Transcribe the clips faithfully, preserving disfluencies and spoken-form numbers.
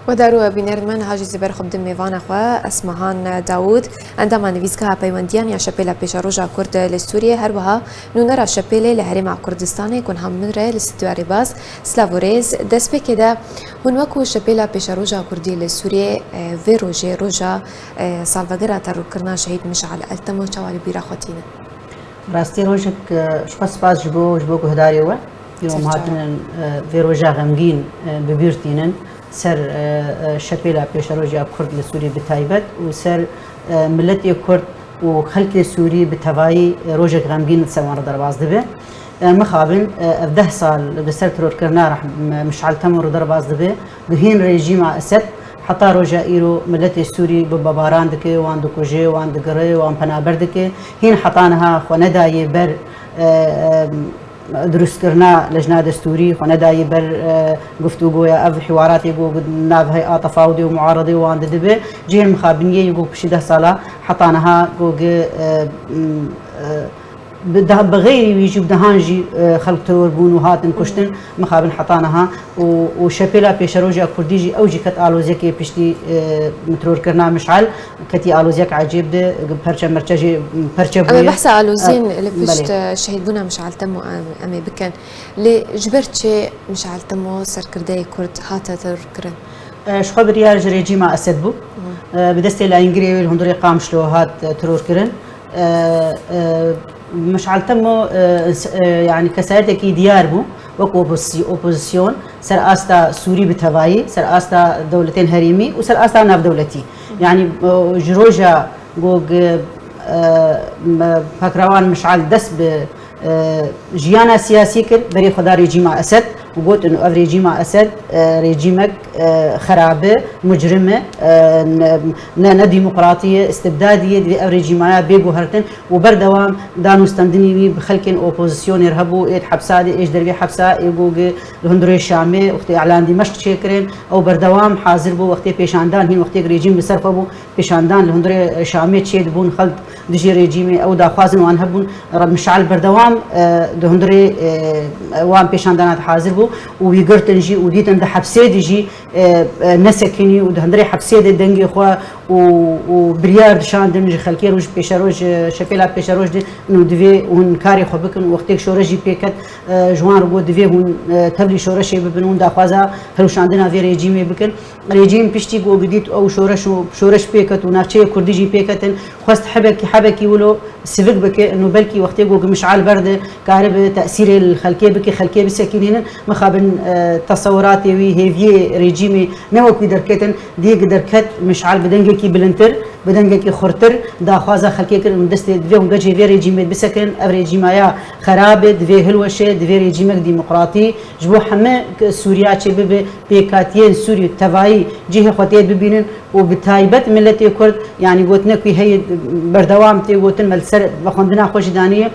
Guhdar û bînerên me, niha jî zêber xwe bidin mêvana xwe, Esmahan Dawûd, endama nivîsgeha peywendiyan ya Şepêla Pêşeroja Kurd li Sûriyê, her wiha nûnera Şepêlê li Herêma Kurdistanê, ku niha min re li stûdiyoya rêbaz. Silav û rêz. Destpêkê de hûn wekû Şepêla Pêşeroja Kurdî li Sûriyê, e, vê rojê, roja, e, salvegera terorkirina Şehîd Mişal Eltemo çawa li bîra xwe tînin? Rastî rojek, e, ji xwe spas ji bo, ji bo guhdarê we. Îro em hatinin, e, vê roja xemgîn, e, bi bîr tînin ser, e, e, Şepêla Pêşeroja Kurd li Sûrî bi taybet û ser, e, miletê Kurd û xelkê Sûrî bi tevayî, e, rojek xemgîn li ser wan re derbas dibe. E, mixabin, e, ev deh sal li ser terorkirina reh-, Mişal Temo re derbas dibe. Bi hîn rejîma Esed heta roja îro miletê Sûrî bombebaran dike, wan dikuje, wan digire, wan penaber dike. Hîn heta niha xwe nedayê ber, e, e, dirustkirina lejna destûrî, xwe nedayê ber, e, guftûgoya ev hiwaratê ku nav hey'a tefawudê û muaredê wan didibe. Cihê mixabiniyê yê ku piştî deh sala heta niha ku gi, e, m, e, bi de-, bi xeyrî wî jî bi dehan jî, e, xelk teror bûn û hatin kuştin, mixabin heta niha û, û Şepêla Pêşeroja Kurdî jî ew jî ket aloziyekê piştî, e, terorkirina Mişal, ketî aloziyek ecêb de, perçe merçe jî perçe bûye. Em ê behsa aloziyên, e, li pişt, belê, e, şehîdbûna Mişal Temo em, em ê bikin. Lê ji ber çi Mişal Temo serkirdeyê Kurd hate terorkirin? E, ji xwe biryar ji rejîma Esed bû. E, bi destê layîngirê wê li hundirê Qamişlo hat, e, terorkirin. E, e, Mişal Temo, e, ins-, e, yanî kesayetekî diyar bû wek opozî-, opozîsyon ser asta Sûrî bi tevayî, ser asta dewletên herêmî û ser asta navdewletî. Yanî, e, ji roja ku, e, me, Pekrawan Mişal dest bi, e, jiyana siyasî kir, berê xwe da rejîma Esed û gotin, ev rejîma Esed, e, rejîmek, e, xerab e, mucrim e, e, ne, ne, ne demokratî ye, istibdadî ye, divê ev rejîmaya bê guhertin û berdewam danûstendinî wî bi xelkên opozisyonê re hebû, ê di hepsa de, ê ji dervê hepsa, ê ku gi li hundirê Şamê, wextê îlan Dîmeşq çêkirin, ew berdewam hazir bû, wextê pêşandan, hîn wextê rejîm li ser xwe bû, pêşandan li hundirê Şamê çêdibûn, xelk dijî rejîmê ew daxwazin wan hebûn, Mişal berdewam, e, di hundirê, e, wan pêşandana de hazir bû û wî girtin jî û dîtin di hepsê de jî, e, e, nesekinî û di hundirê hepsê de dengê xwe û, û biryar dişandin ji xelkê roj pêşeroj, e, Şepêla Pêşeroj de, û divê hûn karê xwe bikin û wextêk şoreş jî pê ket, e, ji wan re got divê hûn, e, tevlî şoreşê bibin, hûn daxwaza hilweşandina vê rejîmê bikin. Rejîm piştî ku dît ew şoreş û şoreş pê ket û navçeyê Kurdî jî pê ketin, xwest hebekî, hebekî wilo sivik bike, û belkî wextê ku Mişal berde, karibe tesîrê li xelkê bike, xelkê bisekinînin, mixabin, e, tesewiratê wî, hêviyê rejîmê ne wek wî derketin, dî derket Mişal bi dengekî bilindtir, bi dengekî xurtir daxwaza xelkê kir û destê divê hûn becê vê rejîmê bisekin, ev rejîmaya xerab e, divê hilweşe, divê rejîmek demokratî ji bo heme Sûriya çêbibe, pêkhatiyên Sûrî tevayî cihê xwe tê bibînin û bi taybet miletê Kurd, yanî gotinek wî heye, berdewam tê gotin, me li ser vexwendina xwe jî daniye.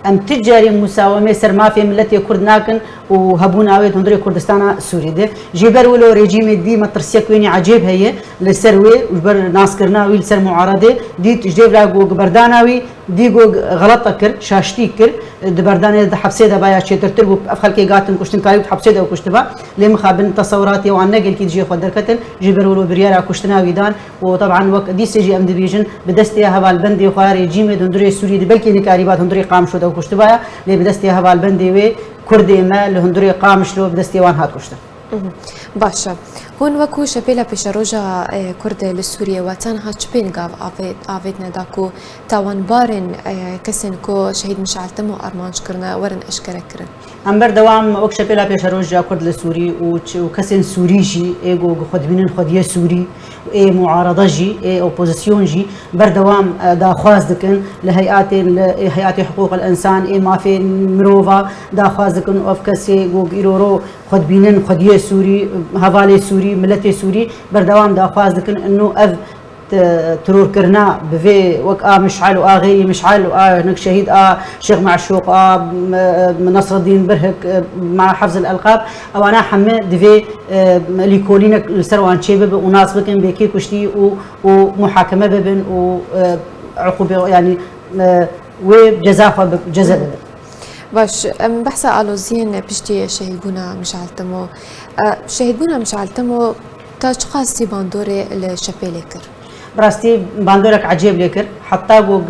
Em ti carî musawemê ser mafê miletê Kurd nakin û hebûna wê di hundirê Kurdistana Sûrî de. Ji ber wilo rejîmê dî metirsiyek wênî ecêb heye li ser wê û ji ber naskirina wî li ser muaredê, dît ji dêvra ku berdana wî, dî ku xelete kir, şaştî kir, di berdanê de hepsê de baya çêtirtir bû, ev xelkê gatin kuştin, karî di hepsê de kuştiba. Lê mixabin tesewiratê wan ne gelkî dijî xwe derketin, ji ber wilo biryara kuştina wî dan û teban wek dîsê jî em dibêjin, bi destê hevalbendê xwe rejîmê di hundirê Sûrî de belkî nikarîba di hundirê Qamişlo de kuştibaya, lê bi destê hevalbendê wê Kurdê me li hundirê Qamişlo bi destê wan hat kuştin. Mhm. Baş e. Hûn wekû Şepêla Pêşeroja, e, Kurd li Sûriyê we tenha çi pêngav avê-, avêtine da ku tawanbarên, e, kesên ku Şehîd Mişal Temo armanc kirine werin eşkere kirin? Em berdewam wek Şepêla Pêşeroja Kurd li Sûrî û ç-, û kesên Sûrî jî ê ku xwe dibînin xwediyê Sûrî û ê muarada jî, ê opozîsyon jî berdewam, e, daxwaz dikin li heyatên, li, ê heyatê hiqûqil însan, ê mafê mirova daxwaz dikin û ev kesê ku îro ro xwe dibînin xwediyê Sûrî, hevalê Sûrî, miletê Sûrî berdewam daxwaz dikin. Ino ev te-, terorkirina bi vê wek a Mişal û a Xeyrî Mişal û a hinek şehîd a Şêx Meşûq a, m-, m-, Nasreddîn Birhik, e, ma Hefz el Elqab, ewana heme divê, e, lîkolînek li ser wan çê bibe û nas bikin bê kê kuştî û, û muhakeme bibin û, e, uqûbe, yanî, e, wê ceza xwe bi-, ceze bibin. Baş, em behsa aloziyên piştî şehîdbûna Mişal Temo. E, şehîdbûna Mişal Temo Ta çiqas tî bandorê li şepêlê kir? Bi rastî bandorek ecêb lê kir. Heta ku,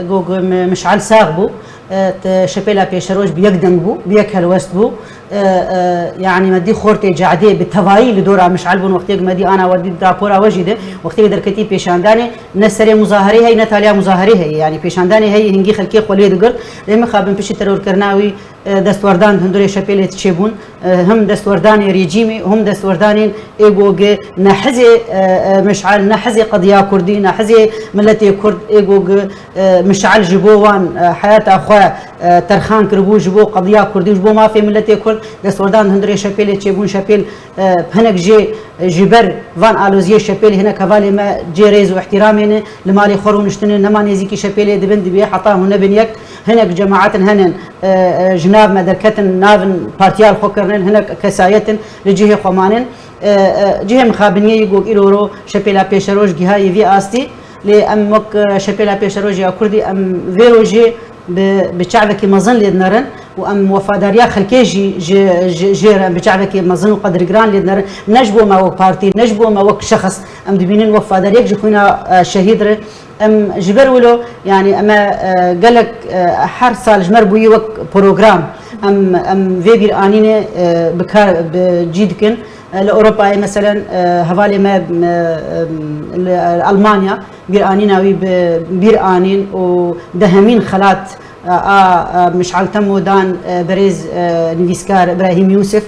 ku, ku mi-, mişal sax bû, e, te şepêla pêşeroj bi yek deng bû, bi yek helwest bû. E, e, yanî me dî xortê cadê bi tevayî li dora mişal bûn. Wextê ku me dî ana we dî rapora we jî de, wextê ku derketî pêşandanê, ne serê muzaherê heye, ne taliya muzaherê heye. Yanî pêşandanê heye, hingî xelkê xwe lê digirt. Lê mixabin piştî terorkirina wî, e, destwerdan di hundirê şepêlê çêbûn. E, him destwerdanê rejîmê, him destwerdanên ê ku gi ne hizê, e, e, mişal, ne hizê qediya kurdî, ne hizê miletê kurd, ê ku gi, e, mişal ji bo wan, e, heyata xwe, e, terxan kiribû, ji bo qediya kurdî û ji bo mafê miletê kurd, destwerdan di hundirê şepêlê çêbûn. Şepêl, e, hinek jê, e, ji ber van aloziyê şepêlê hinek hevalê me cê rêz û îhtîramê ne, li malê xwe rûniştine, nema nêzîkî şepêlê dibin, dibê heta hûn nebin yek. Hinek cemaetin henin, e, e, ji nav me derketin, navin partiya li xwe kirinin, hinek kesayet in, li cihê xwe manin. E, e, cihê mixabiniyê yî ku îro ro şepêla pêşeroj gihayî vî astî, lê em wek, e, şepêla pêşeroj ya kurdî em vê rojê bi, bi çavekî mezin lê dinerin û em wefadariya xelkê jî ji, ji, jê re bi çavekî mezin û qedirgiran lê dinerin. Ne ji bo me wek partî, ne ji bo me wek şexs, em dibînin wefadar yek ji xwîna, e, şehîd re. Em ji ber wilo, yanî em e, gelek, e, her sal ji me re bûyî wek program. Em, em vê bîranînê, e, bi kar, bi cî dikin. E, li Ewropayê meselen, e, hevalê me, e, em, li Almanya bîranîna wî bi bîr anîn û dehemîn xelat, e, a, e, Mişal Temo dan, e, berêz, e, nivîskar Îbrahîm Yûsif.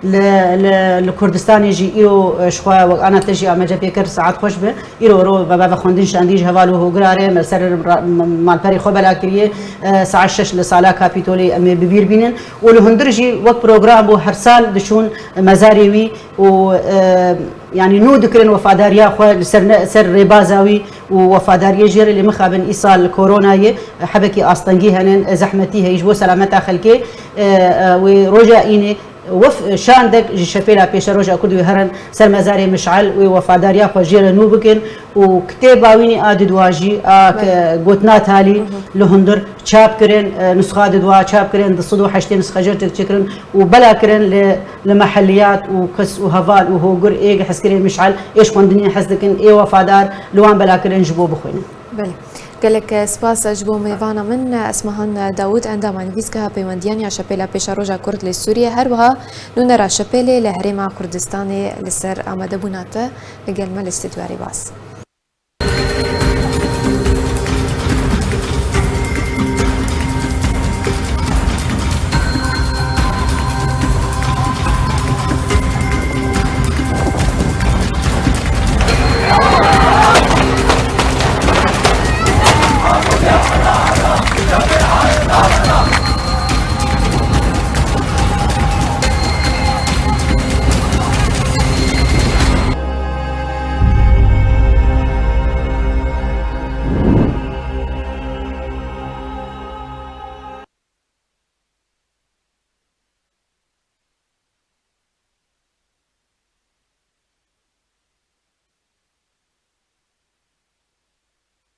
Li, li, li Kurdistanê jî îro, e, ji xwe wek ana te jî amece pê kir, saet xweş be. Îro ro ve, ve xwendin şandî ji heval û hogirarê me ser ra-, m-, malperê xwe bela kiriye. E, saet şeş li sala Kapîtolê em ê bi bîr bînin. Û li hundir jî wek program bû, her sal diçûn mezarê wî û, e, yanî nû dikirin wefadariya xwe li ser ne-, ser rêbaza wî û wefadariyê jê re. Lê mixabin îsal koronayê hebekî astengî henin, zehmetî heye ji bo selameta xelkê, e, e, wê roja înê wef-, şandek ji şepêla pêşeroja Kurdî wê herin ser mezarê Mişal, wê wefadariya xwe jê re nû bikin û kitêba wînî a didwa jî, a ke gotina talî li hundir çap kirin, e, nusxa didwa çap kirin, du sed û heştê nusxe jê re çêkirin û bela kirin li, li mehelliyat û kes û heval û hogir ê hezkirê Mişal, ê ji xwendinê hez dikin, ê wefadar, li wan bela kirin ji bo bixwînin. Belê. Gelek spas ji bo mêvana min, Esmahan Dawûd, endama nivîsgeha peywendiyan ya Şepêla Pêşeroja Kurd li Sûriyê, her wiha nûnera Şepêlê li Herêma Kurdistanê. Li ser amadebûna te li gel me li stûdyoyê, rêbaz.